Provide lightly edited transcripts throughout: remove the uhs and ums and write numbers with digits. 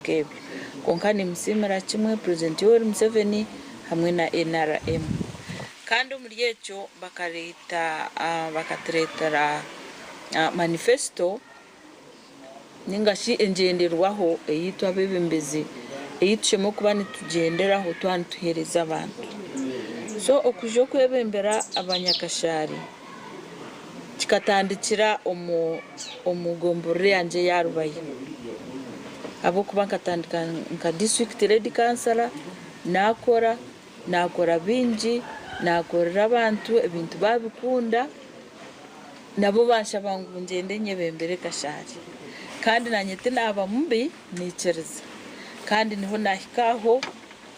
nk'ebyo. Kwonka nimusiimira kimwe Purezidenti Yoweri Museveni hamwe na nrm. Kandi omuri ekyo bakareeta bakatureetera manifesito ninga shi engyenderwaho eyaitu abeebembezi ei tushemereire kuba nitugyenderaho twaba nituheereza abantu. So okwija okwebembera abanyakashaari kikatandikira omu omu gomborora yangye eya Rubaya ahabw'okuba nkatandika nka disiturikiti redi kansara naakora, naakora bingi, naakorera abantu ebintu baabikunda. Nabo banshaba ngu ngyende nyebembere Kashari. Kandi naanye tinaaba mubi, naikiriza. Kandi niho naahika aho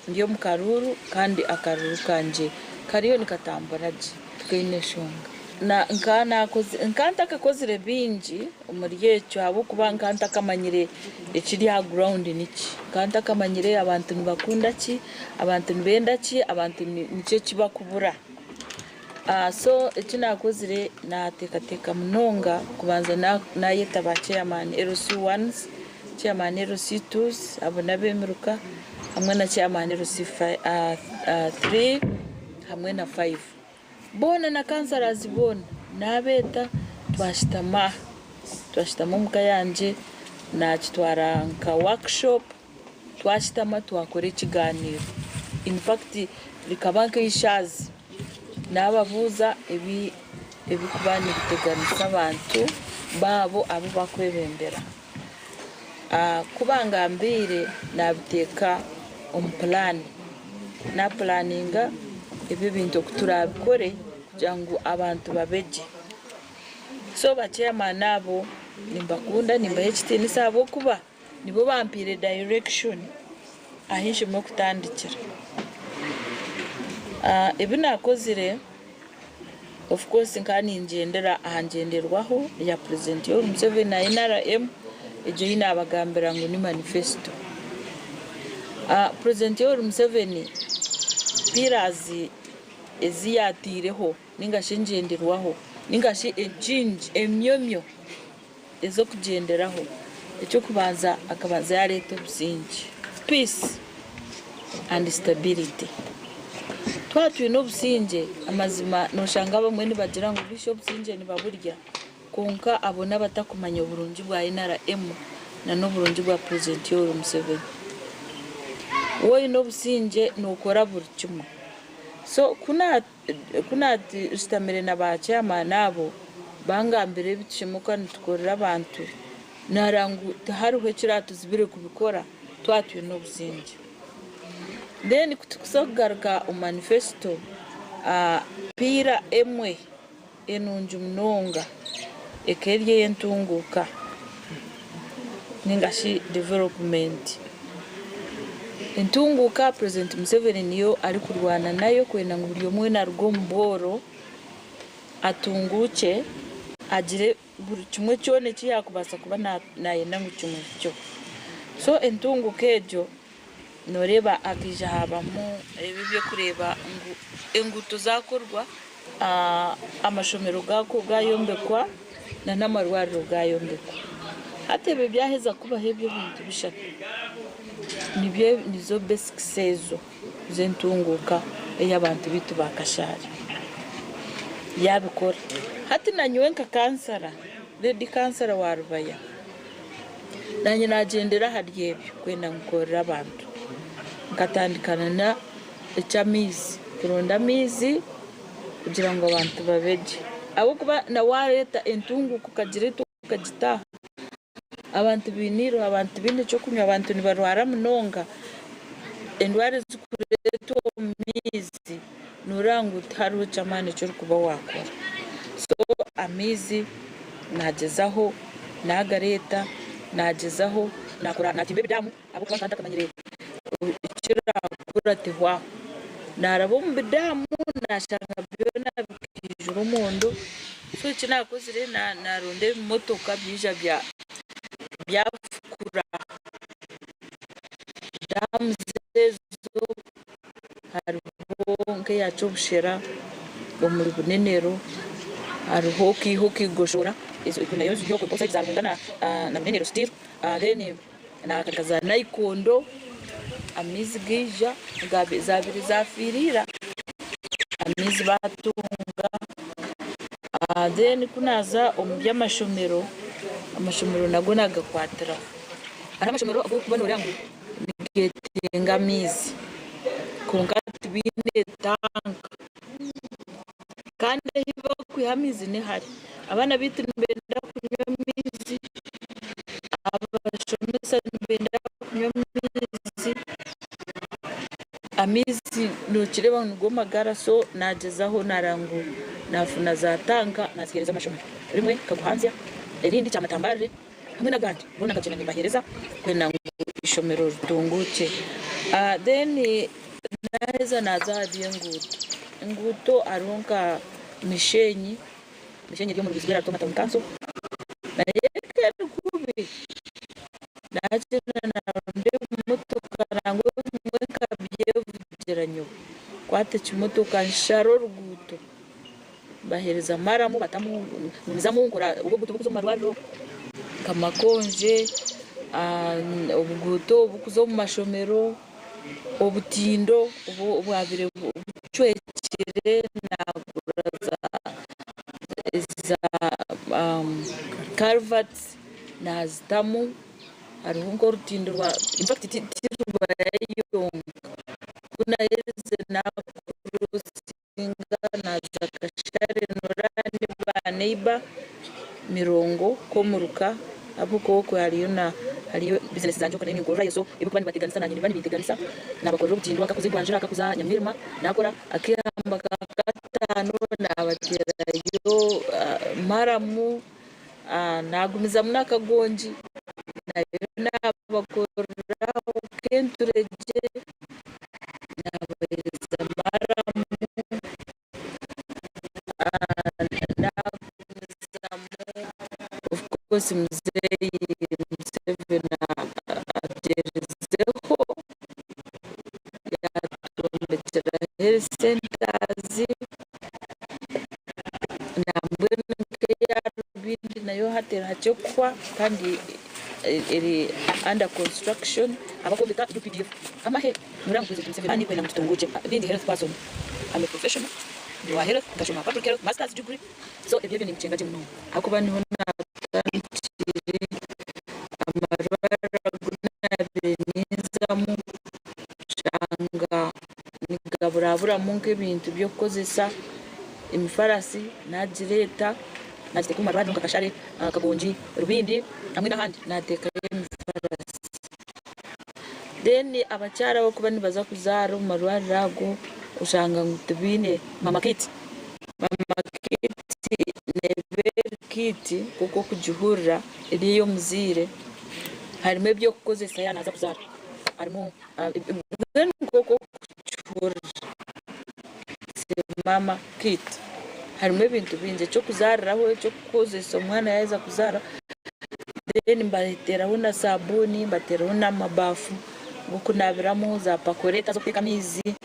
ndi omu karuuru kandi akaruuru kangye kariyo nikatambura gye, tikaine nshonga. Nka ntakakozire bingi omuri ekyo ahabw'okuba nka ntakamanyire ekiri aha ground niki. Nka ntakamanyire abantu nibakunda ki, abantu nibenda ki, abantu niki eki bakubura. So eki naakozire naateekateeka munonga kubanza naayeta ba chairman LC ones, chairman LC twos abo n'ab'emiruka hamwe na chairman LC three hamwe na five. Boona na councillors boona naabeeta twashutama, twashutama omuka yangye naakitwara nka workshop. Twashutama twakora ekigaaniiro. In fact rikaba nk'eishaazi. Naababuuza ebi ebirikuba nibiteganisa abantu baabo abu barikwebembera. Ku bangambiire naabiteeka omu pulaani. Naapulaaninga ebi ebintu oku turaabikore kugira ngu abantu babe gye. So ba chairman abo nimbakunda nimbaha ekitiinisa ahabw'okuba. Nibo bampaire direction ahu nshemereire kutandikira. Ebi nakozire of course nkaba ningyendera aha ngyenderwaho ya President Yoweri Museveni na NRM egyo ei nabagambira ngu ni manifesto. President Yoweri Museveni pillars ezi yataireho ninga shi engyenderwaho ninga shi enkingi emyomyo ez'okugyenderaho, eky'okubanza akabanza yareeta obusingye, peace and stability. Twaba twine obusingye amazima noshanga abamwe nibagira ngu bishi obusingye nibaburya kwonka abo n'abatakumanya oburungi bwa NRM na n'oburungi bwa President Yoweri Museveni. Waaba oine obusingye nokora buri kimwe. So ku Ku naashutamire na ba chairman abo, bangambira ebi tushemereire kuba nitukorera abantu, naareeba ngu tihariho ekiratuzibire kubikora twaba twine obusingye. Then ku turikuza kugaruka omu manifesito, piira emwe enungi munonga ekaba eri ey'entunguuka ninga shi development. Entunguuka Purezidenti Museveni niyo arikurwana nayo kwenda ngu buri omwe weena aruge omu bworo atunguukye agire buri kimwe kyona eki yaakubaasa kuba naayenda ngu kimuhikyeho. So entunguuka egyo Nooreeba hakaija haabamu ebi eby'okureeba ngu enguuto zaakorwa, amashomero gaayombekwa n'amarwariro gaayombekwa. Hati ebyo byaheza kubaho ebyo ebintu bishatu, nibyo nizo basics ezo z'entunguuka ey'abantu baitu ba Kashari. Yaabikora. Hati nanyowe nka kansara, Lady kansara wa Rubaya, Naanye naagyendera ahari ebyo kwenda ngu nkorere abantu. Nkatandika na eky'amaizi, kuronda amaizi kugira ngu abantu babe gye. Ahabw'okuba na waareeta entunguuka okagireeta okagita aha, abantu baine eiriho, abantu tibaine ky'okunywa, abantu nibarwara munonga endwara ezirikureetwa omu maizi, nooreeba ngu tihariho ky'amaani eki orikuba waakora. So amaizi Naagyezaho naagareeta, naagyezaho naakora naatimba ebidaamu ahabw'okuba nkaba ntakamanyire ekirakuratihwa aho. Naaraba omu bidaamu naashanga byona bikaijura omwondo, so eki naakozire naaronda ebimotoka byaija byafukura daamu ezo Hariho nk'eya Kyobushera omuri Bunenero, hariho Kiiho Kigoshora, ezo nayo ziri okwe both sides za Rubunga na Bunenero still then. Naakata za naikondo amaizi gaija zaabire zaafiire ira amaizi baatunga. Then ku naaza omu by'amashomero, amashomero nago naagakwatiraho. Hariho amashomero agu orikuba nooreeba ngu nigeetenga amaizi kwonka tibaine tanka kandi ahu barikwiha amaizi ni hare. Abaana baitu nibenda kunywa amaizi, abashomesa nibenda kunywa amaizi, amaizi nokireeba ngu nigo magara so nagyezaho nareeba ngu nafuna za tanka nazihereza amashomero. Rimwe Kaguhanzya, erindi Kyamatambarire hamwe n'agandi boona nkagyenda nimbahereza kwenda ngu eishomero ritunguukye. Then naheza naza aha by'enguuto, enguuto hariho nka Mishenyi. Mishenyi eri omu rwizi rw'Erarutoma Town Council nayo eka eri kubi naagyenda naaronda ebimotoka nangwa ebimwe nkabyevugira nyowe nkwata ekimotoka nshara oruguuto mbaheereza maramu batamu ngumizamu nkora obuguuto oburikuza omu marwariro nka Makonje, obuguuto oburikuza omu mashomero. Obutindo obwabaire bucwekire nagura za karivati nazitamu hariho nk'orutindo infact tirwayeyonka ku naherize nakurosinga naza Kashare Norani ba neighbour Mirongo Komuruka ahabw'okuba okwe hariyo na hariyo bizinesi zangye okwe nayo ninkorerayo so ebirikuba nibateganisa nanye nibiba nibinteganisa nabakorera obutindo akakuza Rwanjura akakuza Nyamwirima nakora akehamba ka kataano nabateerayo maramu nagumizamu n'akagongi nayo nabakoreraho k'enturegye nabahereza maramu. Nagumizamu of course muzeeyi Museveni agyerizeho yatwombekyera health centers nambwenu nk'eya Rubindi nayo hati erihakye kuhwa kandi eri under construction. Abakwombeka UPDF amahe Muramu President Museveni ani kwenda ngu tutunguukye being a health person I'm a professional ndi wa health nkashoma public health masters degree so ebyo ebyo nimbikyenga gye munonga ahakuba niho naatandikire amarwariro agu naabaire ninzamu nshanga nigaburaburamu nk'ebintu by'okukozesa emifarasi naagireeta naagiteeka omu marwariro nka Kashare, Kagongi, Rubindi hamwe n'ahandi naateekayo emifarasi. Then abakyara abarikuba nibaza kuzaara omu marwariro ago oshanga ngu tibaine mama kit. Mama kit neeba eri kit nk'oku orikugihurira eri ey'omuzaire harimu eby'okukozesa yaaba naaza kuzaara harimu mbwenu nk'oku orikukihurira mama kit harimu ebintu bingi eky'okuzaariraho, eky'okukozesa omwana yaaheza kuzaara. Then mbateeraho na sabuuni, mbateeraho n'amabaafu g'okunaabiramu, za pakoreeta z'okuteeka amaizi,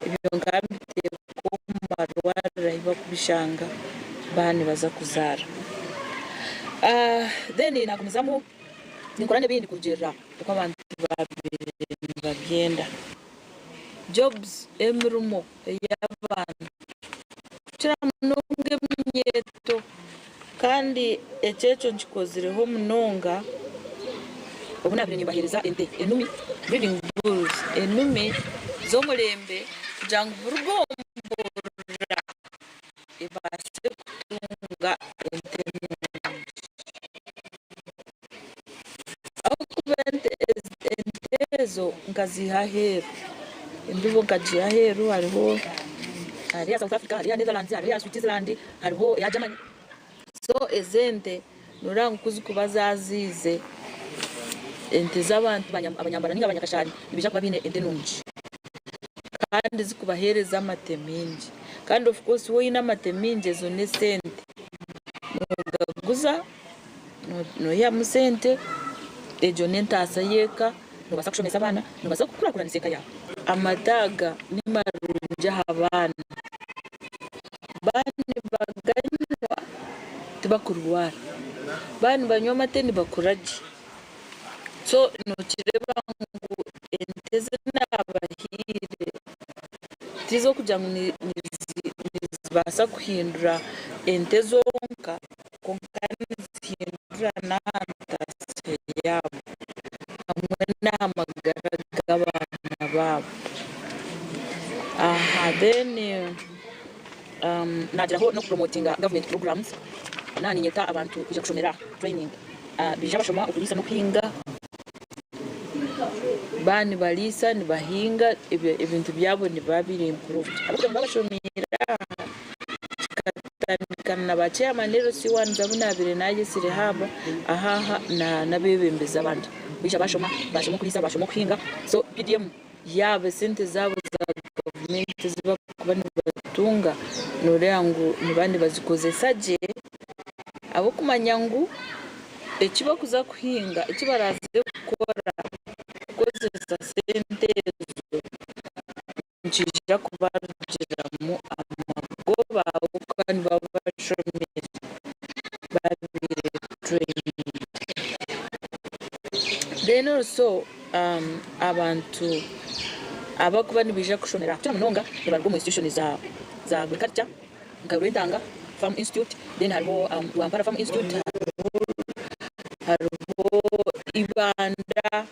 ebyo nkaba mbiteeka omu marwariro ahu barikubishanga baaba nibaza kuzaara. Then naagumizamu ninkora n'ebindi kurugiirira oku abantu baabaire nibabyenda. Jobs, emirimo ey'abantu kukira munonga eminyeeto. Kandi eki ekyo nkikozireho munonga obu naabaire nimbaheereza ente enumi, breeding bulls, enumi z'omurembe kugira ngu buri gomborora ebaase kutunga ente nungi. Ahabw'okuba ente ezo nkaziiha aheeru, embibo nkagiiha aheeru hariho hariho eya South Africa, hariho eya Netherlands, hariho eya Switzerland, hariho eya Germany. So ezo ente noreeba ngu kuzikuba zaziize, ente z'abantu abanyambara ninga abanyakashaari nibaija kuba baine ente nungi kandi zikubaheereza amate maingi. Kandi of course waaba oine amate maingi ezo n'esente, nogaguza. Noihamu sente, egyo n'entaasa y'eka, nobaasa kushomesa abaana, nobaasa kukurakuranisa eka yaawe. Amata aga ni marungi aha baana. Baaba nibaganywa tibakurwara. Baaba nibanywa amate nibakura gye. So nokireeba ngu ente ezi naabahaire tiz'okugira ngu nizibaasa kuhindura ente zonka kwonka nizihindura n'aha ntaasya yaabo hamwe n'aha magara g'abaana baabo. Aha then naagiraho n'okupromotinga government programs, naaba niinyeta abantu kwija kushomera aha training, baija bashoma okuriisa n'okuhinga, baaba nibariisa nibahinga ebintu byabo nibiba biri improved ahabw'okugira ngu baaba bashomiire aha kikatandika na ba chairman LC ones abu naabaire naayetsire aba aha n'abeebembezi abandi baija bashoma, bashoma okuriisa bashoma okuhinga so PDM yaaba esente zaabo za gavumenti ezi barikuba nibatunga nooreeba ngu nibaba nibazikozesa gye ahabw'okumanya ngu eki barikuza kuhinga, eki baraaze kukora kukozesa sente ezo nikiija kubarugiramu amagoba ahabw'okuba nibaba bashomire babaire trained. Then also abantu abarikuba nibaija kushomera kukira munonga nibaruga omu institution za agriculture nka Rwentanga Farm Institute then hariho Rwampara Farm Institute, hariho Ibanda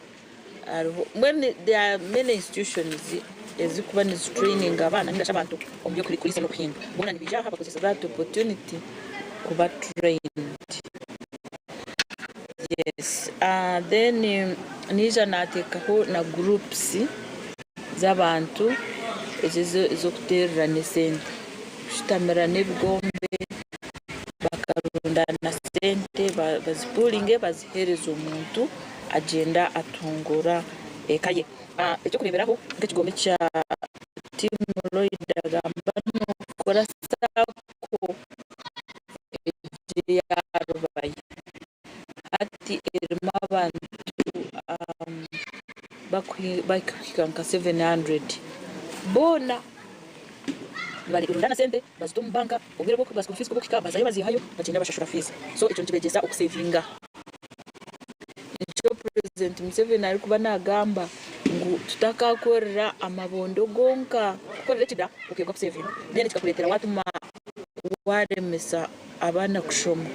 hariho mbwenu there are many institutions ezirikuba nizi traininga abaana ningashi abantu omu by'okuriisa n'okuhinga boona nibaija aha bakozesa that opportunity kuba trained. Yes then naija nateekaho na groups z'abantu ezo ez'okuteererana esente, kushutamirana ebigombe bakarundaana sente bazipuuringe baziheereze omuntu agyenda atunguura eka ye. Eky'okureeberaho nk'ekigombe kya Team Loyd agamba nookora sacco egyo eya Rubaya hati erimu abantu barikuhika nka 700 boona nibarundaana sente bazita omu banka obwire bwa school fees ku burikuhika bazayo bazihayo bagyenda bashashura fees so ekyo nikibegyesa okusevinga. Nikyo Purezidenti Museveni arikuba nagamba ngu tutakakorera amabondo gonka. Kukorera ekida okeega kusevinga then kikakureetera watuma waremesa abaana kushoma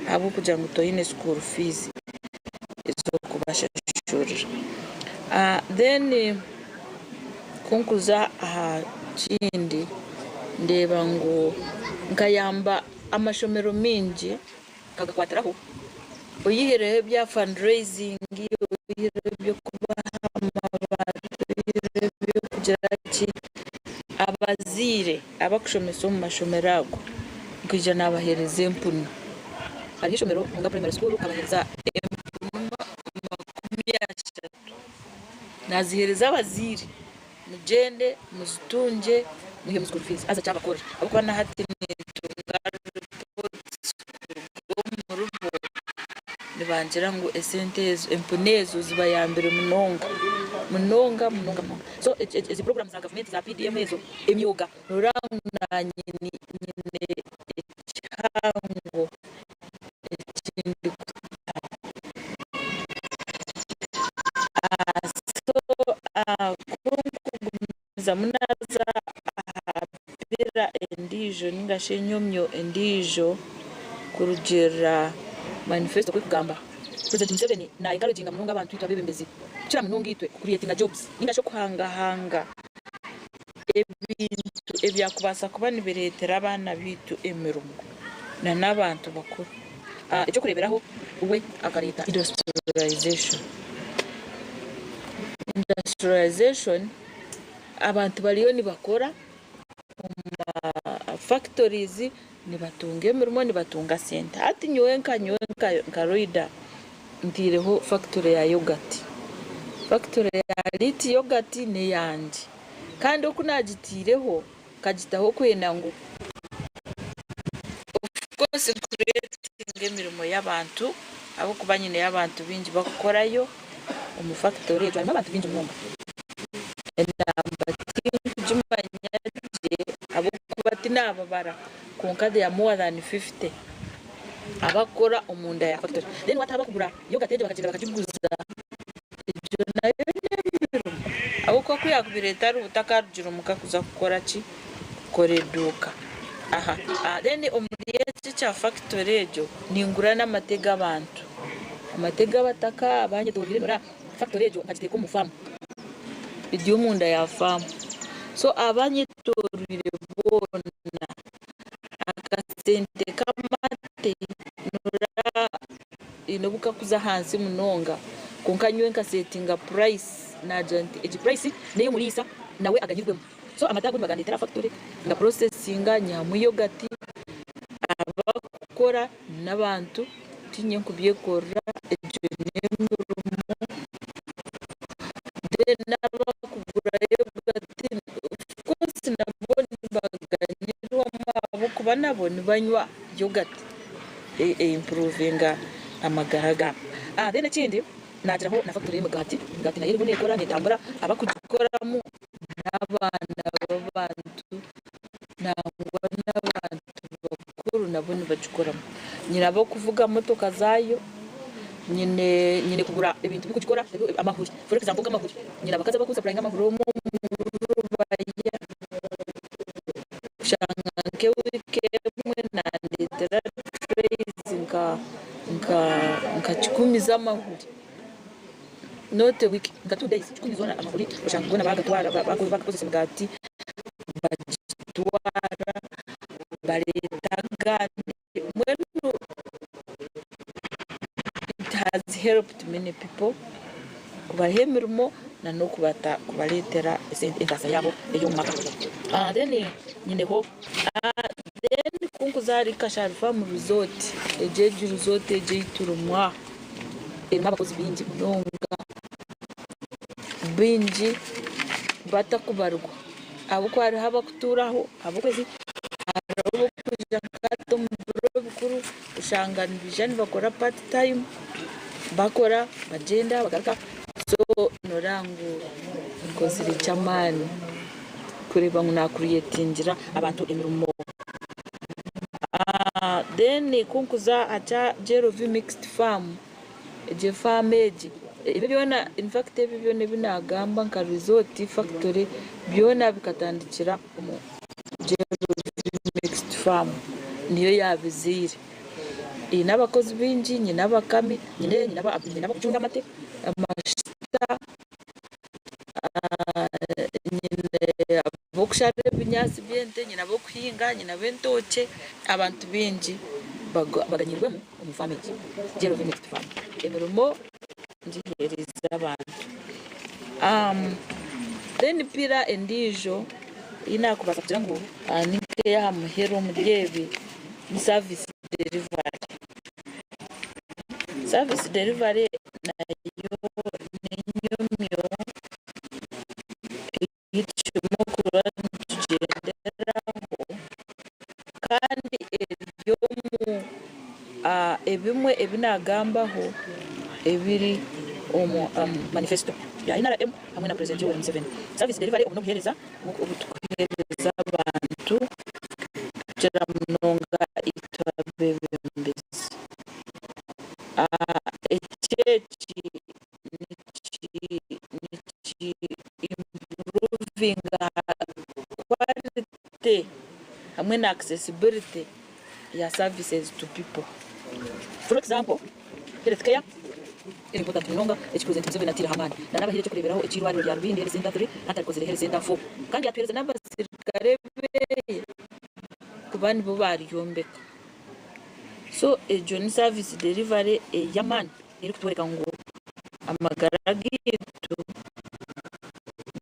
ahabw'okugira ngu toine school fees ez'okubashashurira. Then ku nkuza aha kindi ndeeba ngu nkayamba amashomero maingi nkagakwatiraho oyihireho ebya fundraising, oyihireho eby'okubaha amabaati, oyihireho eby'okugira ki, abazaire abarikushomesa omu mashomero ago nkaija naabaheereza empunu. Hariho eishomero Muhunga Primary School nkabaheereza empunu 30 naaziheereza abazaire mugyende muzitungye mwihemu school fees haza kyabakora ahabw'okuba na hati nintunga reports kuruga omuribo nibangira ngu esente ezo empunu ezo zibayambire munonga munonga munonga munonga so ezi program za gavumenti za PDM ezo emyoga noreeba ngu nanye nyine ekihango eki ndikutaho. So ku nkugumizamu naaza aha pillar endiijo ninga shi enyomyo endiijo kurugiirira manifesto oku erikugamba, President Museveni na encouraginga munonga abantu itwe abeebembezi kukira munonga itwe ku creatinga jobs ninga shi okuhangahanga ebintu ebyakubaasa kuba nibireetera abaana baitu emirimo na n'abantu bakuru. Eky'okureeberaho, we akareeta industrialization. Industrialization abantu bariyo nibakora omu ma factories nibatunga emirimo nibatunga sente. Hati nyowe nka nyowe nka Loida ntaireho factory ya yoghurt. Factory ya Lit yoghurt n'eyangye kandi oku naagitaireho nkagitaho kwenda ngu of course ncreatinge emirimo y'abantu ahabw'okuba nyineyo abantu baingi bakukorayo omu factory egyo harimu abantu baingi munonga. Enamba tinkugimanya gye ahabw'okuba tinaababara kwonka they are more than 50 abakukora omunda ya factory. Then waataha abakugura yoghurt egyo bakagyenda bakagiguza. Egyo nayo n'emirimo ahabw'okuba ku yaakubaire etari takaarugire omuka kuza kukora ki? Kukora eduuka. Aha then omuri eki ekya fakitori egyo ningura n'amate g'abantu. Amate g'abataka abanyetoreire nora fakitori egyo nkagiteeka omu faamu. Eri omunda ya faamu. So abanyetoreire boona akasente k'amate nora haine obu kakuza ahansi munonga kwonka nyowe nkasetinga purayisi naagira nti egi purayisi n'ey'omuriisa nawe aganyirwemu. So amate ago nibagandeetera aha fakitori ngapurosesinga nyihamu yogati, abakukora n'abantu tiinye nkubyekorera egyo n'emirimo then n'abakugura yogati of course nabo nibaganyirwamu ahabw'okuba nabo nibanywa yogati. e-impuruvinga amagara gaabo. Then ekindi nagiraho na factory y'emigaati, emigaati nayo eriho nekora netambura, abakugikoramu n'abaana b'abantu nangwa n'abantu bakuru nabo nibagikoramu. Nyine ab'okuvuga motoka zaayo, nyine nyine kugura ebintu bikugikora amahuri for example nk'amahuri, nyine abakazi abakunsapurayinga amahuri omu Rubaya. Kushanga nk'ewiiki emwe nandeetera trays nka kikumi z'amahuri not a week nka 2 days kikumi zoona amahuri oshanga goona bagatwara bagakozesa emigaati bagitwara bareeta agandi mbwenu it has helped many people kubaha emirimo na n'okubareetera esente entaasa yaabo ey'omu maka. Then nyineho then ku nkuza ahari Kashari Farm Resort, egyo egi resort egi ei turimu aha erimu abakozi baingi munonga, baingi batakubarirwa ahabw'okuba hariho abakutuuraho ahabw'okwezi, hariho abokwija nkahati omu biro bikuru oshanga nibaija nibakora part time bakora bagyenda bagaruka so noreeba ngu nkozire eky'amaani kureeba ngu naakuriyetingira abantu emirimo. Then ku nkuza aha kya JLV mixed farm, egyo faamu egi ebi byona infact ebi byona ebi naagamba nka resort, factory byona bikatandikira omu JLV mixed farm niyo yaabizaire. Eine abakozi baingi, nyine abakami, nyine ab'okucunda amate, amashuta, nyine ab'okushara ebinyaatsi by'ente, nyine ab'okuhinga, nyine ab'entookye, abantu baingi baganyirwemu omu faamu egi, JLV Mixed Farm. Emirimo ngiheereize abantu. Then pillar endiijo ei naakubaasa kugira ngu ni nk'ey'aha muheru omuri ebi ni service delivery. Service delivery nayo n'enyomyo ei turimu kuba nitugyenderaho kandi eri omu ebimwe ebi naagambaho ebiri omu manifesito ya NRM hamwe na Purezidenti Yoweri Museveni. Service delivery obu n'obuheereza obu turikuheereza abantu kukira munonga itwe abeebembezi. Eki eki niki impuruvinga quality hamwe na accessibility ya services to people. For example, health care eri important munonga eki President Museveni ataireho amaani. Na nabahaire ekyokureberaho eky'eirwariro rya Rubindi Health Center 3 hati arikozire Health Center 4 kandi yatuhereza n'abasirikare beye kuba nibo baryombeka. So egyo ni service delivery ey'amaani erikutworeka ngu amagara gaitu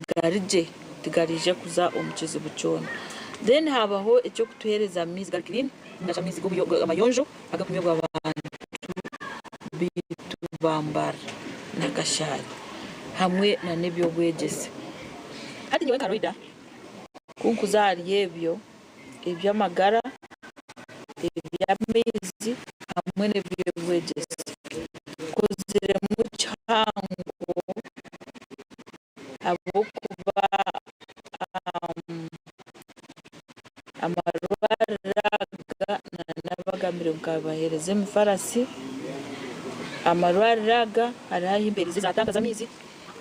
gari gye tigaraije kuza omu kizibu kyona. Then habaho eky'okutuheereza amaizi gari clean ninga shi amaizi amayonjo agakunywebwa abantu baitu bambara n'akashaari hamwe n'eby'obwegyese. Hati nyowe nka Loida ku nkuza ahari ebyo eby'amagara, eby'amaizi hamwe n'eby'obwegyese nkoziremu kihango ahabw'okuba amarwariro aga nabagambire ngu nkabaheereza emifarasi. Amarwariro aga hariho ahu mperize za tanka z'amaizi,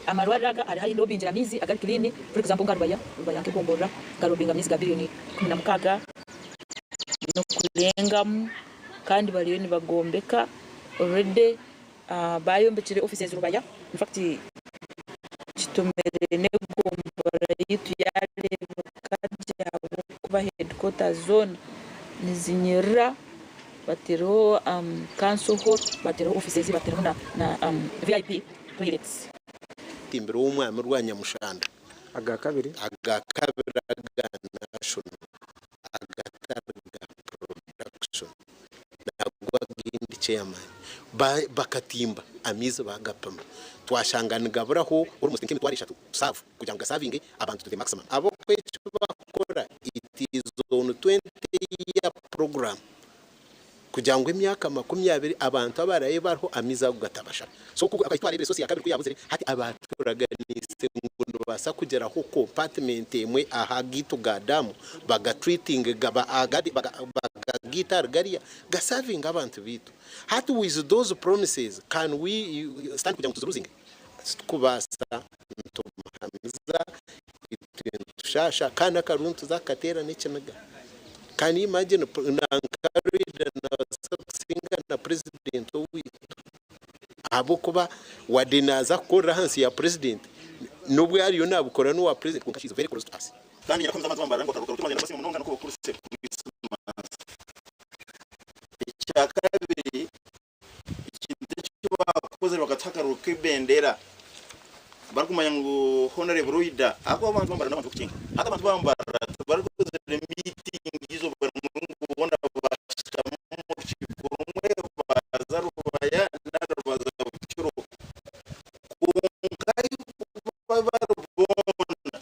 amarwariro aga hariho ahu ndobingira amaizi agari clean, for example nka Rubaya, Rubaya nk'egomborora nkarobinga amaizi ga billion 16 n'okurengamu kandi bariyo nibagombeka already bayombekire offices Rubaya in fact kitumire n'egomborora yaitu yareebeka gye ahabw'okuba headquarters zoona nizinyirira. Bataireho council hall, bataireho offices, bataireho na VIP toilets. Timbire ow'omwami Rwanyamushanda. Aga kabiri. Aga kabiri aga national agatari ga production nago agindi chairman bakatimba amaizi bagapima twashanga nigaburaho almost nk'emitwaro eshatu serve kugira ngu gasavinge abantu to the maximum. Ahabw'okuba eki bakukora it is on 20 year program kugira ngu emyaka 20 abantu abarabe bariho amaizi ago gatabashara. So ku akahitwara resource ya kabiri ku yabuzire hati abaturaganise ngu nibabaasa kugeraho compartment emwe aha gaitu ga damu baga treating bagagaita ahari gariya gasavinge abantu baitu. Hati with those promises can we stand kugira ngu tuziruzinge? Titukubaasa nitumuhamiza itwe nitushaasha kandi akaruru nituza kukateera n'ekiniga. Can you imagine nanka Rwida nabaasa kusinga na president owaitu ahabw'okuba wadde naaza kukorera ahansi ya president n'obu ariyo nabikora n'owa president kwonka she is very close to us. Kandi nyina akomeza amazima ngu akaruka rutima nabasiima munonga n'okubakurise Christmas. Ekyakabiri Ekintu eki baakozire bakatuha akaruru k'ebendera barikumanya ngu Honourable Ruhida ahakuba abantu b'Ambarara n'abantu b'okukinga. Hati abantu b'Ambarara tibarikozire miitingi eizooba rimwe ngu boona baashutama omu rukiiko rumwe baaza Rubaya nari baaza Bukiro. Kwonka ahu bari boona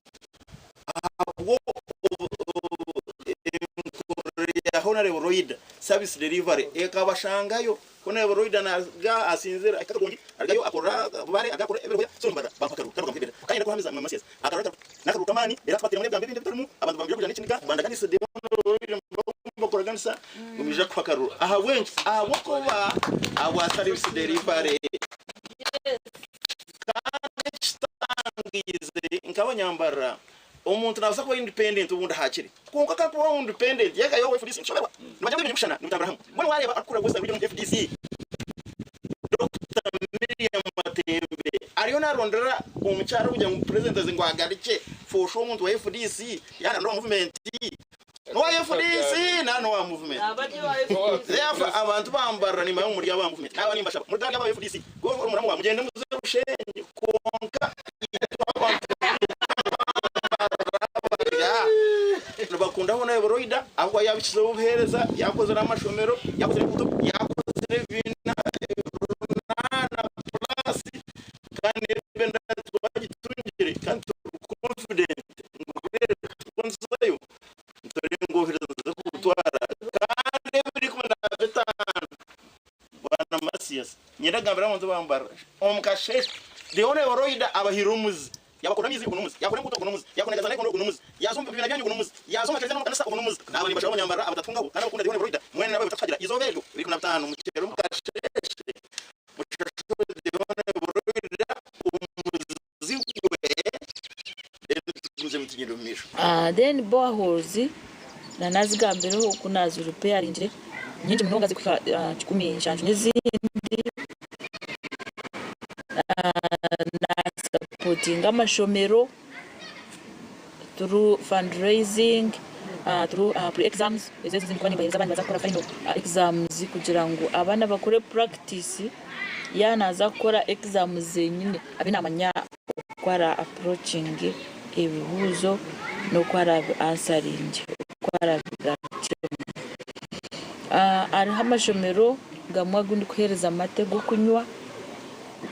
ahabw'enkorere ya Honourable Ruhida, Service delivery ekabashangayo Honourable Ruhida naruga asinzire ahika Kagongi arugayo akora Bubare arugayo akora Ebirohoya so nimbara bampa akaruru kandi bakamuha ebendera kandi ndakuhamiza mwe Masias akaruru nakaruru kamani era tubatiramu nebigambo ebindi ebitarimu abantu bambire kugira nekiniga bandaganise the Honourable Ruhida nibakubakoraganisa ngu nibaija kukuha akaruru ahabwenki ahabwokuba ahabwa service delivery kandi ekitangize nkabanyambarara Omuntu nabaasa kuba independent obundi hakiri kwonka kakuba independent yagayo owa FDC nitushoberwa nibagira ngu ebintu nibikushushana nibitambura hamwe mbwenu wareeba arikukura Western Region omu FDC Dokita Miriam Matembe ariyo narondera omukyara kugira ngu president aze ngu agarukye for sure omuntu wa FDC yararondera owa movement nowa FDC nari nowa movement therefore abantu bambarira nimanya ngu muri aba movement naba nimbashaba muri aba FDC go omuramu wawe mugyende muze Bushenyi kwonka itwe abantu nibakunda hoona eboroida ahabw'okuba yaabikizeho obuheereza, yaakozire amashomero, yaakozire enguuto, yaakozire ebibiina runaana puraasi kandi ebendera twagitungire kandi turi confident ngu nituzayo niturenga obuheereza kubutwara kandi ebiri ikumi na bitaano Bwana Mathias, Niinyenda kugambira abantu bambarira omu kasheeshe the Honourable Roida abahaire omuzi Yaabakora amaizi, ogu n'omuzi. Yaakora enguuto, ogu n'omuzi. Yaakora engazi za naikondo, ogu n'omuzi. Yaaza omu bibiina byanyu, ogu n'omuzi. Yaaza omu makereziya n'omu makanisa, ogu n'omuzi. Naaba nimbashaba abanyambarara abatatungaho kandi abakunda Dihoni Roida, mwena n'ababi batatuhagira. Eizooba eryo, 25 mukyere omu kasheeshe, mushashure Dihoni Roida omuzi gwe, reero tugumizemu tugyende omu maisho. Then boreholes na nazigambireho oku nazi repairingire nyingi munonga zirikuhika 170 n'ezindi. Nasapotinga amashomero through fundraising, through pre exams ezo ezindikuba nimbahereza abaana nibaza kukora final exams kugira ngu abaana bakore practice yaaba naaza kukora exams zenyine abe naamanya oku ara approachinge ebibuuzo n'oku araabi ansaringye oku araabigarukyemu. Hariho amashomero gamwe agu ndikuheereza amate g'okunywa,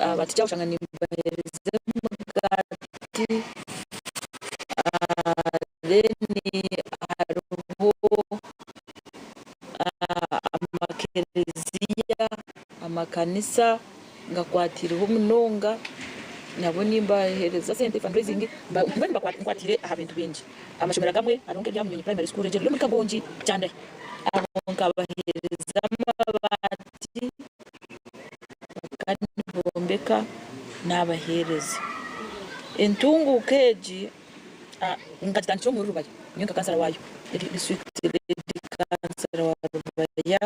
abateacher oshanga nimbaheereza emigaati, then hariho amakereziya, amakanisa ngakwatiireho munonga, nabo nimbaheereza sente fundraising, mbwenu nkwatiire aha bintu bingi. Amashomero agamwe hariho nk'erya Munyonyi Primary School eryo riri omuri Kagongi Kyanda. Abo nkabaheereza amabaati. Naayombeka, naabaheereza. Entunguuka egi nkagitandikira omuri Rubaya, nyowe nka kansara waayo, District Lady Kansara wa Rubaya.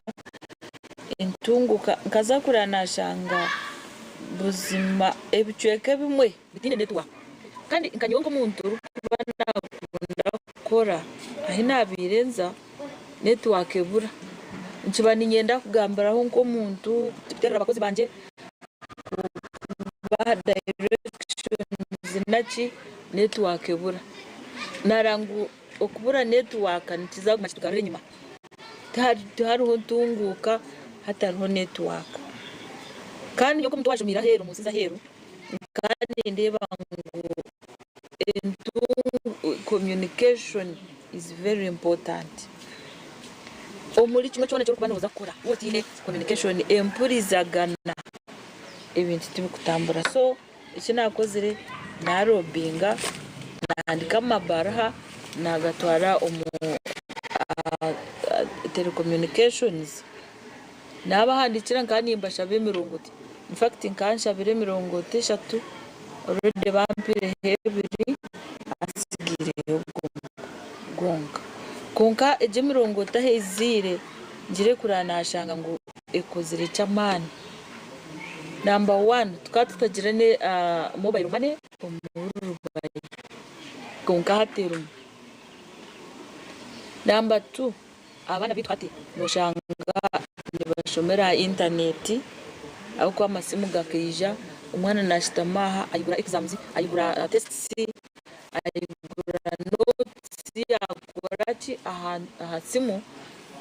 Entunguuka nkaza kureba nashanga buzima ebicweka ebimwe bitaine network. Kandi nka nyowe nk'omuntu orikuba nakunda kukora, ahi nabaire nza network ebura. Nkiba niinyenda kugambiraho nk'omuntu kuteerera abakozi bangye, kubaha directions naki, network ebura. Naareeba ngu okubura network nikiza kuguma kitugarura enyima. Tihariho ntunguuka hatariho network. Kandi nyowe nk'omuntu owashomiire aheeru omu nsi z'aheeru, nkaba nindeeba ngu communication is very important. Omuri kimwe kyona eki orikuba nooza kukora waaba otaine communication, empurizagana, ebintu tibikutambura. So eki naakozire naarobinga, naahandiika amabaruha naagatwara omu telecommunications. Naabahandiikira nkaba nimbashaba emirongooti, in fact nkaba nshabire emirongooti eshatu already bampaireho ebiri hatsigaireho gumwe gwonka. Kwonka egyo emirongooti ahu eiziire ngire kureba nashanga ngu ekozire ky'amaani. Number one tukaba tutagira mobile money omuri Rubaya kwonka hati erimu. Number two. Abaana baitu hati noshanga nibashomera aha intaneti ahabw'okuba amasimu gakaija, omwana nashutama aha ayigura exams, ayigura tests, ayigura notes akora ki aha simu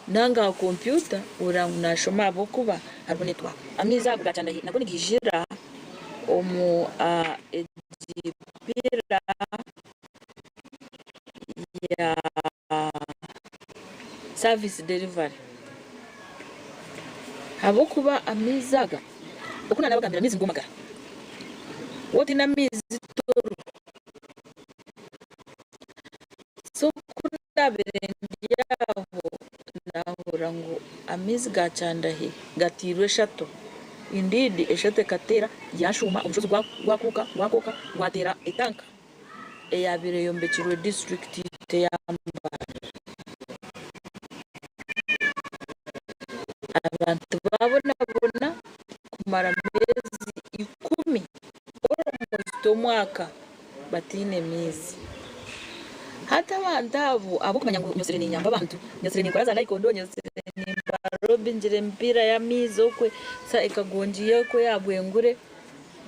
nanga aha kompyuta oreba ngu nashoma ahabw'okuba hariho network. Amaizi ago ga Kyandahi nago nigaijira omu egi pillar ya. Service delivery ahabw'okuba amaizi aga oku nanabagambira amaizi nigo magara waaba otaine amaizi toruho so ku nabire ndi aho nahurira ngu amaizi ga Kyandahi gatiirwe eshato indeed eshato ekateera yashuuma omushozi gwakuuka gwakooka gwateera etanka. Eyabaire eyombekirwe disiturikiti yaitu eya Mbale. Abantu baabonabona kumara ameezi ikumi almost omwaka bataine maizi. Hati abantu abo ahabw'okumanya ngu nyozire niinyamba abantu, nyozire ninkora za nayikondo, nyozire nimbarobingira emipiira y'amaizi okwe, ekagongi okwe aha Bwengure.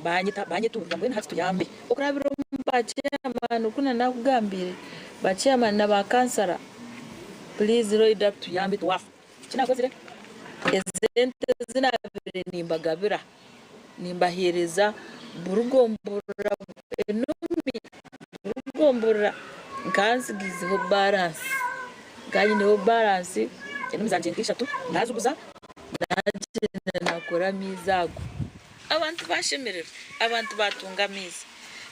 Baanyeta, baanyetuurira mbwenu hati tuyambe. Okurabira omu ba chairman oku nanakugambiire, ba chairman na ba kansara please Loida tuyambe tiwaafa. Eki naakozire, ezi ente ezi naabaire nimbagabira nimbaheereza buri gomborora enumi, buri gomborora nkaba nsigaizeho balance, nkaba nyineho balance enumi zangye nk'ishatu naaziguza naagyenda naakora amaizi ago. Abantu baashemererwa, abantu baatunga amaizi.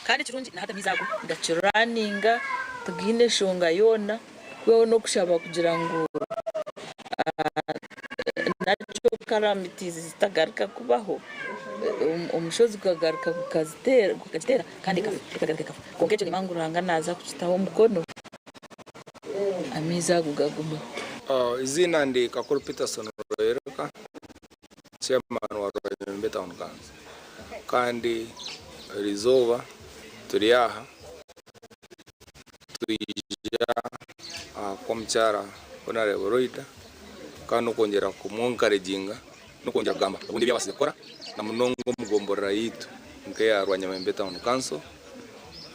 Kandi ekirungi na hati amaizi ago nigakiraninga, tigaine nshonga yoona, kwihaho n'okushaba kugira ngu natural calamities zitagaruka kubaho, omushozi gukagaruka gukagiteera kandi ekagaruka ekafa. Kwonka ekyo nimanya ngu Ruhanga naaza kukitaho omukono, amaizi ago gagumeho. Eiziina ndi Kakuru Peterson Royereka. Chairman wa Rwanyambe Town Council kandi erizooba turi aha twija aha kw'omukyara Honarebo Loida kandi n'okwongyera kumu encouraginga n'okwongyera kugamba obundi ebi abaasize kukora na munonga omu gomborora yaitu nk'eya Rwanyambe Town Council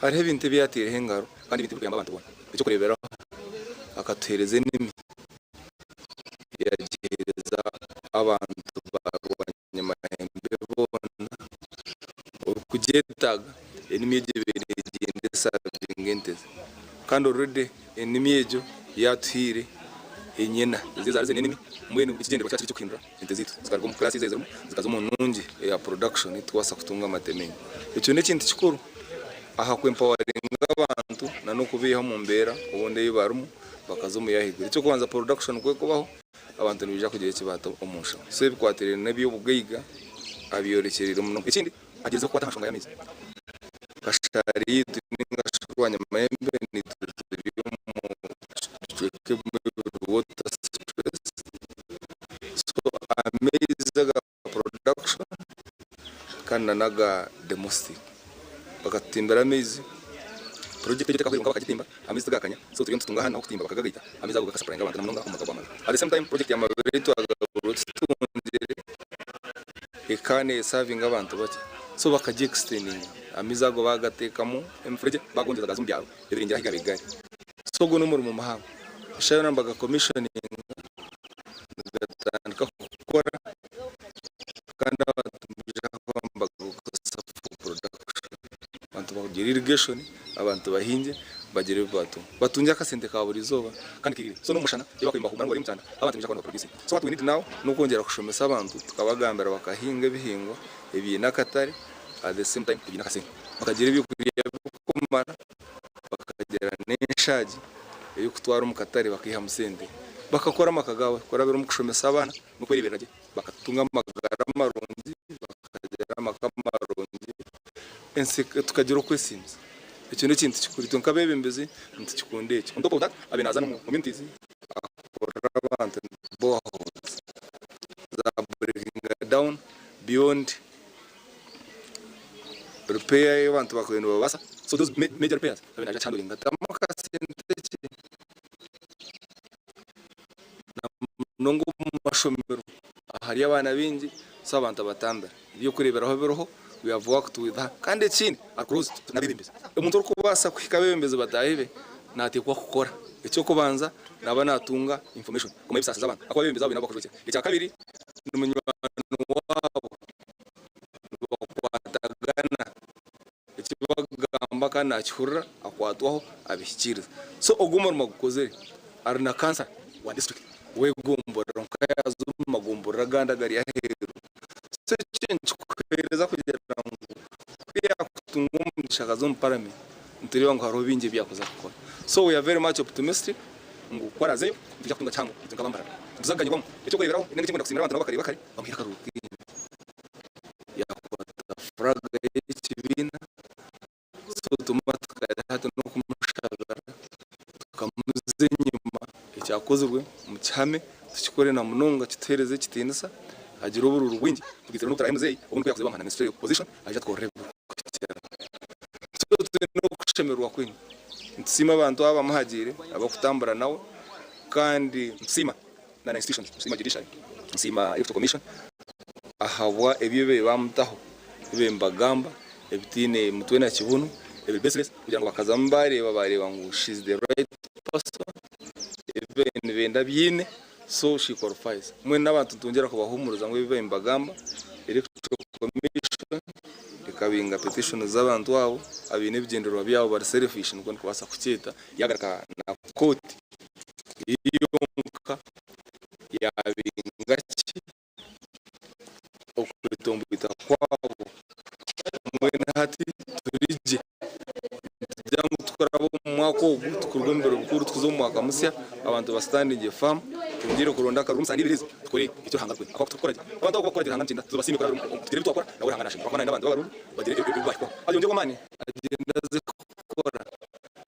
hariho ebintu ebi yataireho engaro kandi ebintu ebirikuyamba abantu boona. Eky'okureeberaho akatuheereza enimi. Yagiheereza abantu ba Rwanyamahembe boona orikugyetaaga. Enimi egyo ebaire negyenda esavinga ente ze kandi already enimi egyo yatuhaire enyena ezi ezaari ziine enimi mbwenu ekigyendererwa kyaba kiri eky'okuhindura ente zaitu zikaruga omu class ezi zirimu zikaza omu nungi eya production tukubaasa kutunga amate maingi. Ekyo n'ekintu kikuru aha ku empoweringa abantu n'okubaiha omu mbeera obundi ei barimu. Bakaza omu y'ahaiguru. Eky'okubanza production ku ekubaho, abantu nibaija kugira eki baata omu nshaho. So ebikwatiraine n'eby'obugaiga abyorekyereire muno. Ekindi, Agyerizeho kukwata aha nshonga y'amaizi. Kashari yaitu ninga shi Rwanyamayembe naitwe turi omu bicweka ebimwe ebiri water stress so amaizi aga production kandi na n'aga domestic bakatutimbira amaizi project egyo tekahweire kwonka bakagitimba amaizi tigakanya so turiyo nitutunga ahandi naho okutimba bakagagaita amaizi ago gakasupplyinga abantu na munonga omu maka gwa Mabira. At the same time project ya Mabira ei twagaburwe tutungire ekaba nesavinga abantu bakye so bakagi extendinga amaizi ago bagatekamu emifuregye bagongyeza gaza omu byaro ebirengire ahu gabaire gari so ogwo n'omurimo muhango eshaaha yoona nibaga commissioninga nigatandika kukora kandi abantu nibaija kuba nibagakozesa for production abantu bagire irrigation abantu bahingye bagire ebi batunga batungye akasente ka buri izooba kandi kairire so n'omushana ei bakuhimba kumara ngu bari omu kyanda abantu nibaija kuba nibaproducinga so what we need now n'okwongyera kushomesa abantu tukabagambira bakahinga ebihingwa ebiine akatare at the same time ebiine akasente bakagira ebyokurya birikumara bakagira n'enshaagi ey'okutwara omu katare bakaihamu sente bakakora amaka gaabo kurabira omu kushomesa abaana n'okwereeberera gye bakatunga amagara marungi bakagira amaka marungi ensi tukagira okwesiimisa. Ekyo n'ekintu kikuru itwe nk'abeebembezi nitukikunda ekyo. On top of that abe naaza n'omu communities akorera abantu boreholes za breakinga down beyond repair ei abantu baakubaire nibabaasa so those major repairs abe naaija akihandoringa atamu akasente kye na munonga omu mashomero ahari abaana baingi so abantu abatambira. Eby'okureeberaho biriho, we have worked with her. Kandi ekindi, ari close n'abeebembezi. Omuntu orikubaasa kuhika abeebembezi bataahi be, naateekwa kukora. Eky'okubanza, naaba naatunga information kumanya ebisaasi z'abantu ahakuba abeebembezi abo baine abu barikujwekyera. Ekya kabiri, ni munywani waabo, nibakwatagana. Eki bakugamba kandi nakihurira akwatwaho abihikiiriza. So ogwo omurimo agukozire ari na kansara wa district w'egomborora nka yaaza omu magomborora agandi agari aheeru. So ekyo nikikuheereza kugira ngu ku yaakutunga omugisha akaza omu parliament nitureeba ngu hariho bingi ebi yaakuza kukora. So we are very much optimistic ngu ku araazeyo nitwija kutunga kihango itwe nk'abambarara. Nituza kuganyirwamu. Eky'okureeberaho, ninga ekinkwenda kusiimira abantu nabo bakareeba kare bamuhaire akaruru kaingi. Yaakwata furaga y'ekibiina so automatically hati n'okumushabira tukamuza enyima ekyakozirwe mukihame tukikore na munonga kituheereze ekitiinisa agire obururu bwingi tugaitsire n'obu muzeeyi obundi ku yaakuza bamuha na ministerial position aije atukorere ebirikukiraho. So twine okushemererwa kwingi nitusiima abantu aba abamuhagiire abakutambura nawe kandi nitusiima na na institutions nsiima judiciary nsiima electoral commission ahabwa ebyo ebi bamutaho ebi nibagamba ebitaine mutwe na kibunu ebiri baseless kugira ngu bakazamu bareeba bareeba ngu she is the right person ebi nibenda abyine so she qualifies mbwenu n'abantu nitwongyera kubahumuriza ngu ebi nibagamba electoral commission ekabinga petition z'abantu abo abaine ebigyendererwa byabo bari selfish nikwo ndikubaasa kukyeta yagaruka na kooti Yonka yaabinga ki okwetomboita kwabo? Mbwenu hati turi gye, nitugira ngu tukuraba omu mwaka ogu tukuruga omu biro bikuru tukuza omu mwaka musya, abantu ba standinge firm, twongyere kuronda akaruru omu sande ibiri ezi tukore eki Ruhanga arikwenda. Ahakuba ku turikukora gye, abantu abo ku barikukora gye Ruhanga nikyenda tubasiime kurabira omu tugire ebi twakora nawe Ruhanga naashemererwa ahakuba naayenda abantu b'abarungi bagire ebi baahikwaho. Ayongyerwe amaani agyende aze kukora,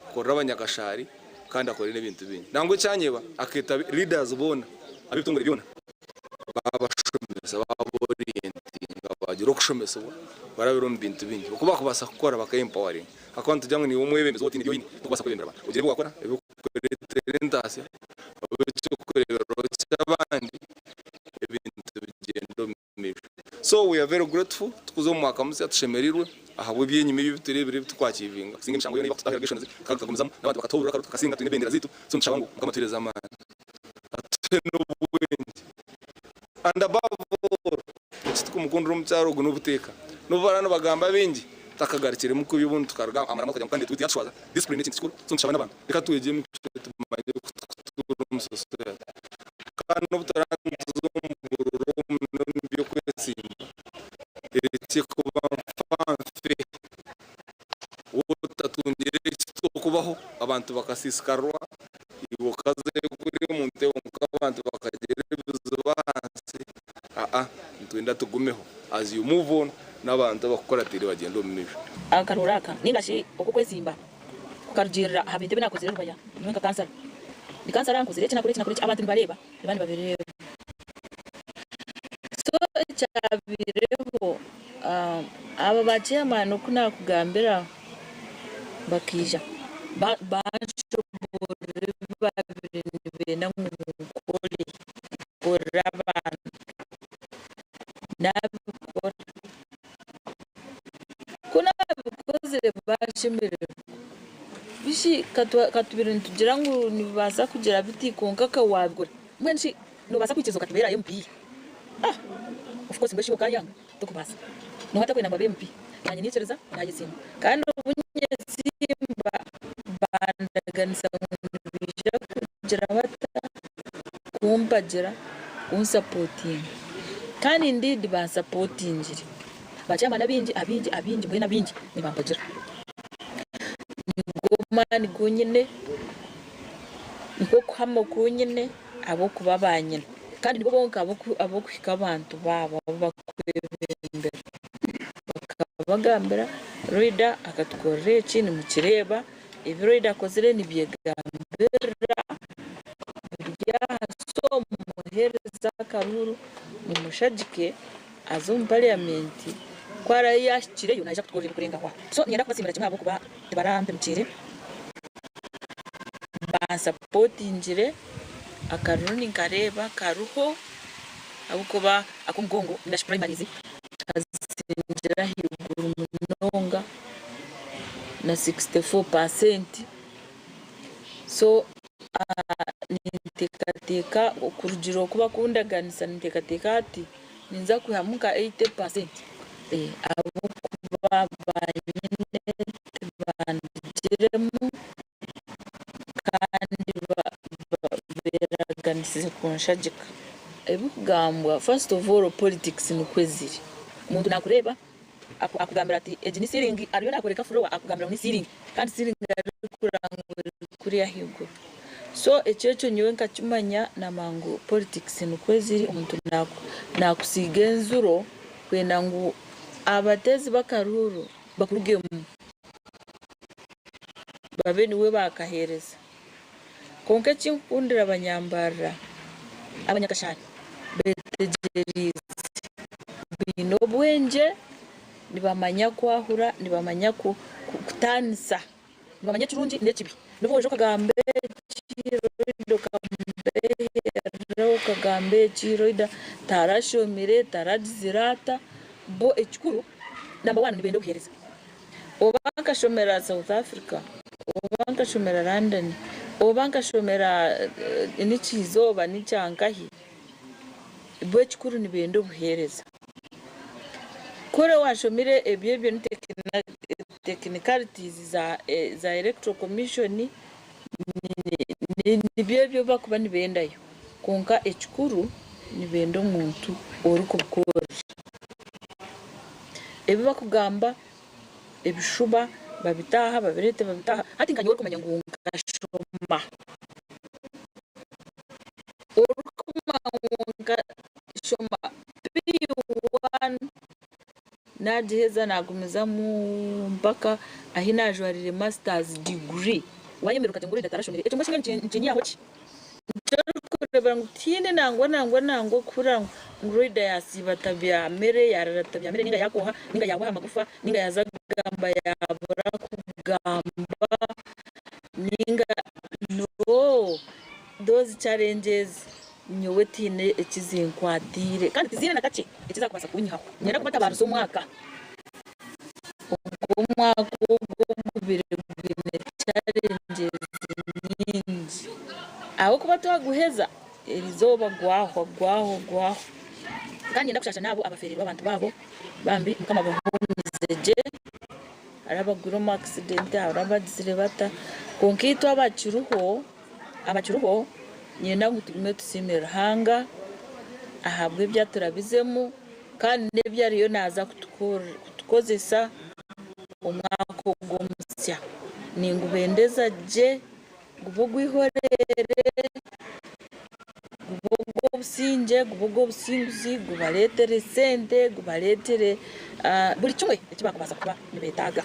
kukorera abanyakashaari. kandi akore n'ebintu bingi. Nangwa ekyanyeba akeeta leaders boona ab'ebitongore byona baabashomesa baaba orientinga baagira okushomesibwa barabira omu bintu bingi oku bakubaasa kukora baka empoweringa ahakuba nitugira ngu niiwe omwebembezi waaba otaine ebi oine tokubaasa kwebembera abantu. Ogira ebi waakora ebirikukureetera entaasya obe eky'okureeberaho ky'abandi ebintu bigyende omu maisho. So we are very grateful tukuza omu mwaka musya tushemereirwe ahabw'ebyenyima ebi ebitureebire ebi tukwachievinga kusinga emishango yoona ei bakututaho allegations tukaba tukagumizamu n'abantu bakatuha obururu tukasinga twine ebendera zaitu so nitushaba ngu Mukama atuhereze amaani atuhe n'obwengye and above all eki tukumukundira omukyara ogu n'obuteeka n'obu baraba nibagamba bingi takagarukiremu kubi obundi tukaruga aha muramwa tukagira ngu candidate waitu yatushwaza discipline n'ekintu kikuru so nitushaba n'abantu reka twegye emicwe tumanye oku tukutuura omu society. Kandi n'obu turaabe nituza omu bururu omu by'okwesimba, erekye kuba nfanfe. Waaba otatungire ekirikubaho, abantu bakasiisikarwa, iwe okazayo kuriya omu ntebe kwonka abantu bakagira ebizibu ahansi, aa nitwenda tugumeho. As you move on, n'abantu abakukuratiire bagyende omu maisho. Akaruuru aka ninga shi oku okwezimba kukarugiirira aha bintu ebi naakozire Rubaya nyowe nka kansara. Ndi kansara nkozire eki nakora eki nakora eki abantu nibareeba niba nibabireeba. So ekyabaireho aba ba chairman oku naakugambira bakaija banshoboorora ebi baabaire nibenda ngu nkore nkorere abantu naabikora. Ku naabikozire baashemererwa. Bishi ka tubaire nitugira ngu nibibaasa kugira biti kwonka ka waabikora. Mbwenu shi noobaasa kwikiriza okatubeera MP? Ah! Of course mbwenu shi okaayanga? Tokubaasa. Nooha atakwenda ngu abe MP? Naanye naikiriza naayesiima. Kandi obu nyesimba bandaganisa ngu nibaija kugira bata? Kumpagira, kunsapotinga. Kandi indeed bansapotingire. Ba chairman abaingi, abaingi, abaingi mbwenu abaingi nibampagira. Nigo maani gu nyine, nikwo kuhama oku nyine ahabw'okuba banyine. Kandi nibo bonka ab'okuhika abantu baabo abu bakwebembera. Bakabagambira, Loida akatukorera eki, nimukireeba, ebi Loida akozire nibyegambirira biri aha so mumuheereze akaruuru mumushagike aze omu parliament ku araabe yaahikireyo naija kutukorera ebirikurenga aho. So niinyenda kubasiimira kimwe ahabw'okuba tibarampemukiire, bansapotingire, akaruru ninkareeba kariho ahabw'okuba ak'omugongo ninga shi primaries nkazisingire ahaiguru munonga na 64%. So ninteekateeka okurugiirira oku bakundaganisa ninteekateeka hati ninza kwihamu nka 80% ahabw'okuba banyine tibandugiremu kandi beeraganisize kunshagika. Ebikugambwa first of all politics nikwo ziri, omuntu nakureeba akugambira ati egi ni ceiling ariyo nakworeka floor akugambira ngu ni ceiling kandi ceiling arikureba ngu eri kuriya ahaiguru. So ekyo ekyo nyowe nkakimanya namanya ngu politics nikwo ziri omuntu nakusiiga enzuro kwenda ngu abateezi b'akaruuru bakurugemu babe niwe bakaheereza. Kwonka eki nkukundira Abanyambarara, Abanyakashari betegyereize, baine obwengye, nibamanya kwahura, nibamanya kutaanisa, nibamanya ekirungi n'ekibi. N'obu waija okagamba eki, Roida okamubeeherera okagamba eki, Roida tarashomire, taragizire ata, bo ekikuru namba wani nibenda obuheereza. Oba nkashomera South Africa, oba nkashomera London, oba nkashomera n'ekiizooba n'ekyankahi, bo ekikuru nibenda obuheereza. Ku oriba waashomire ebyo ebyo ni technicalities za Electoral Commission, nibyo ebyo ebi barikuba nibendayo. Kwonka ekikuru nibenda omuntu orikubikorera. Ebi barikugamba ebishuba babite aha babireete babite aha. Hati nka nyowe orikumanya ngu nkashoma, orikumanya ngu nkashoma P1 naagiheza naagumizamu mpaka ahi naajwarire masters degree, waayemerera okagira ngu Rhoda tarashomire, ekyo mbwenu shi nikinyihaho ki? Nikyo orikureebera ngu tihaine nangwa nangwa nangwa okuhurira ngu Loida yaasiiba atabyamire, yaarara atabyamire nainga yaakooha nainga yaahwa aha magufa nainga yaaza kugamba yaabura kugamba nainga no those challenges nyowe tihaine eki zinkwatiire kandi tiziine na kakye eki zaakubaasa kunyihaho. Niinyenda kubatabaariza omwaka. Ogwo omwaka ogwo gubire gwine challenges nyingi ahabw'okuba twaguheza erizooba gwahwa gwahwa gwahwa. Kandi niinyenda kushasha n'abo abafereirwe abantu baabo bambi Mukama abahumize gye hariho abagwire omu accident hariho abagizire bata kwonka itwe abakiriho abakiriho niinyenda ngu tugume tusiime Ruhanga ahabw'ebi aturabizemu. Kandi n'ebi ariyo naaza kutukozesa omwaka ogu omusya. Ningubendeza gye, gube ogw'eihoreere, gube ogw'obusinge. ogw'obusingye, gube ogw'obusinguzi, gubareetere sente, gubareetere buri kimwe eki barikubaasa kuba nibeetaaga.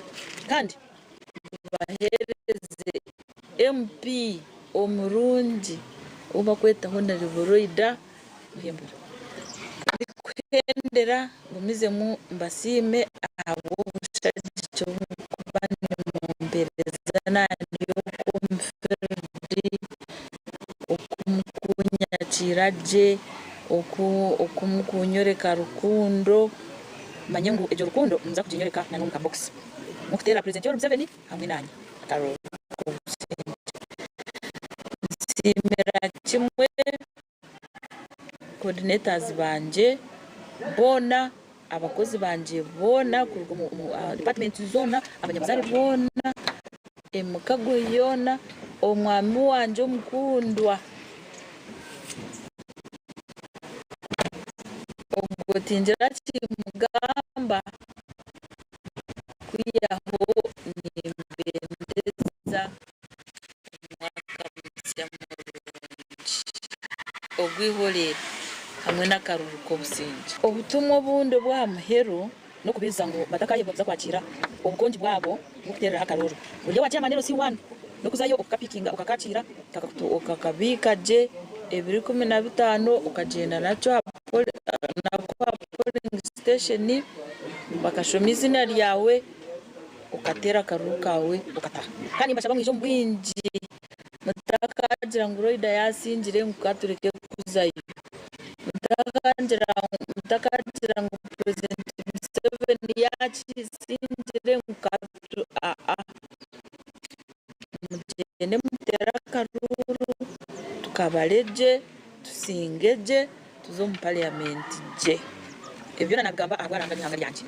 Kandi gubaheereze MP omurungi ou barikweta Honourable Loida Muhembura. Ndikuhendera ngumizemu mbasiime ahabw'obushagiki obu murikuba nimumpereza nanye oku omu field, oku mukunyakiira gye, oku mukunyoreka rukundo, manye ngu egyo rukundo nimuza kuginyoreka na n'omu kabokisi mukuteera Purezidenti Yoweri Museveni hamwe nanye akaruru k'obusingye. Nsiimira kimwe Coordinators bangye boona, abakozi bangye boona kuruga omu departments zoona, abanyabuzaare boona, emikago yoona, omwami wangye omukundwa ogwo tingira kimugamba kwihaho nimbendeza omwaka musya murungi ogw'eihoreero hamwe n'akaruru k'obusingye. Obutumwa obundi obw'aha muheru n'okubairiza ngu batakaayebwa kuza kwakiira obukongi bwabo bw'okuteereraho akaruru. Buri owa chairman LC1 n'okuzayo okukapikinga okakaakiira okakabiika gye ebiro 15 okagyenda nakyo aha polling station bakashoma eiziina ryawe. Okateera akaruru kaawe okataha. Kandi nimbashaba mwije omu bwingi mutakagira ngu Loida yaasingire ngu ka tureke kuzayo. Mutakagira ngu Purezidenti Museveni yaakisingire ngu ka tu aa. Mugyende muteere akaruru tukabare gye, tusinge gye. Tuze omu parliament gye. Ebyo byona nabigamba ahabwa Ruhanga n'eihanga ryangye.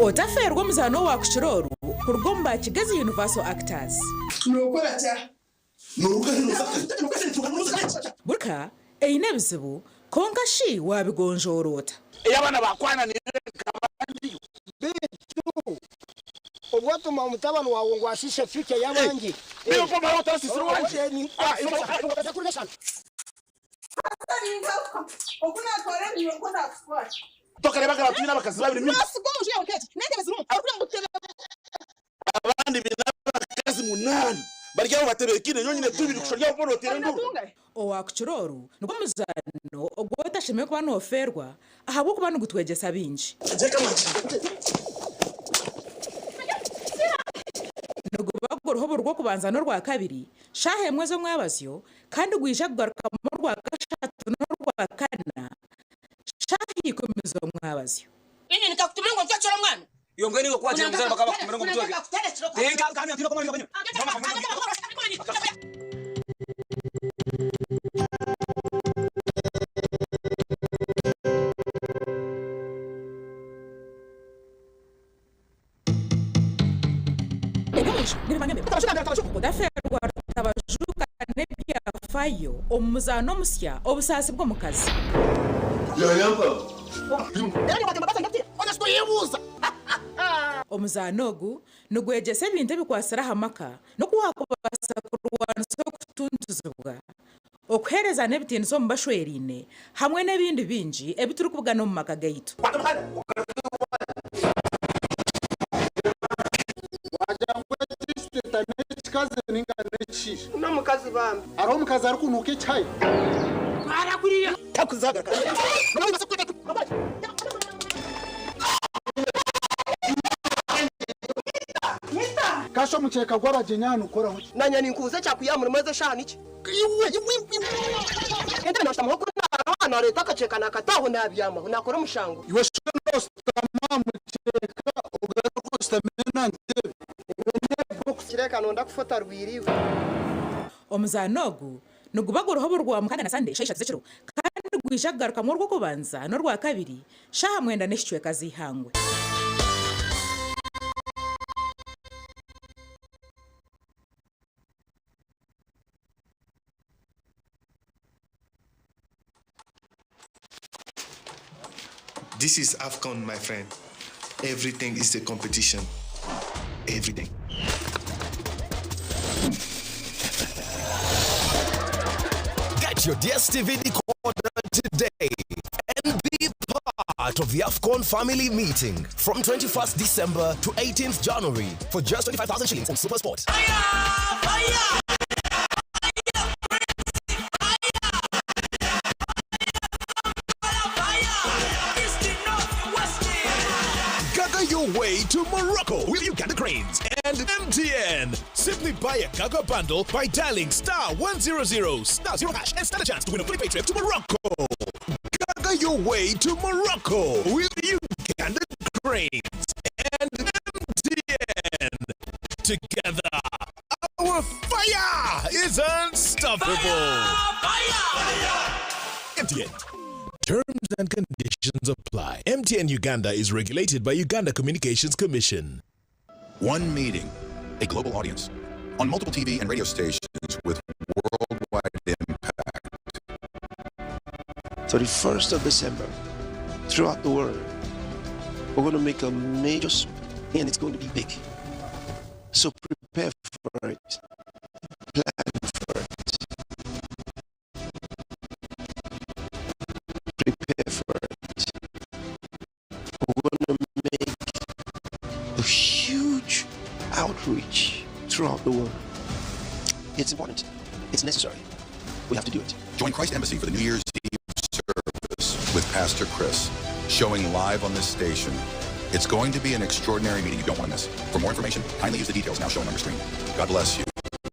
Otafeerwa omuzaano owa kukira oru kuruga omu ba Kigezi Universal Actors. Buri ka eine ebizibu, kwonka shi waabigonjoora ota? Beitu obwo otuma omutabani waawe ngu ashiishe future y'abandi. Abandi baine abakazi munaana bari aho batebeekaine, nyowe nyine tubiri kusha ori aho boona oteera enduuru. Owaakukira oru nigwo muzaano ogu otashemereire kuba noofeerwa ahabw'okuba nigutwegyesa bingi. Niguba guriho buri Rwokubanza n'Orwakabiri, shaaha emwe z'omwabazyo kandi gwija kugarukamu Orwakashatu n'Orwakana, shaaha ikumi z'omwabazyo. Inye nikakutuma ngu ontwekyere omwana. Kutafeerwa Rutabajuka n'ebyafayo omu muzaano omusya Obusaasi bw'omukazi. Omuzaano ogu nigwegyesa ebintu ebikwatsire aha maka n'oku waakubaasa kurwanisa okutuntuzibwa, okuheerezana ebitiinisa omu bashweraine hamwe n'ebindi bingi ebi turikubugana omu maka gaitu. Kasha omukyeka gw'abagyenyi aha nigukoraho ki? Nanye ninkubuza ekyakwiha aha murimo ezi eshaaha niki? Iwe iwe iwe. Entebe nashutamaho kuri naroha nareeta akakyeka nakata aho nabyamaho nakora omushango. Iwe shoona oshutama aha mukyeka ogaruke oshutame n'aha ntebe. Kireka nonda kufa otarwire iwe. Omuzaano ogu niguba guriho buri Rwamukaaga na Sande shaaha ishatu z'ekiro kandi nigwija kugarukamu Orwokubanza n'Orwakabiri shaaha mwenda n'ekicweka z'eihangwe. This is AFCON, my friend. Everything is a competition. Everything. Get your DSTV decoder today and be part of the AFCON family meeting from 21st December to 18th January for just 25,000 shillings on SuperSport. Gaga your way to Morocco with Uganda Cranes and MTN. Simply buy a Gaga bundle by dialing star 100 star 0 hash and stand a chance to win a fully paid trip to Morocco. Gaga your way to Morocco with Uganda Cranes and MTN. Together, our fire is unstoppable. MTN. Terms and conditions apply. MTN Uganda is regulated by Uganda Communications Commission. One meeting, a global audience, on multiple TV and radio stations with worldwide impact. 31st of December, throughout the world, we're going to make a major sp- and it's going to be big. So prepare for it, plan for it, prepare for it. We're going to make a huge outreach throughout the world. It's important. It's necessary. We have to do it. Join Christ Embassy for the New Year's Eve service with Pastor Chris, showing live on this station. It's going to be an extraordinary meeting you don't want to miss. For more information, kindly use the details now shown on your screen. God bless you.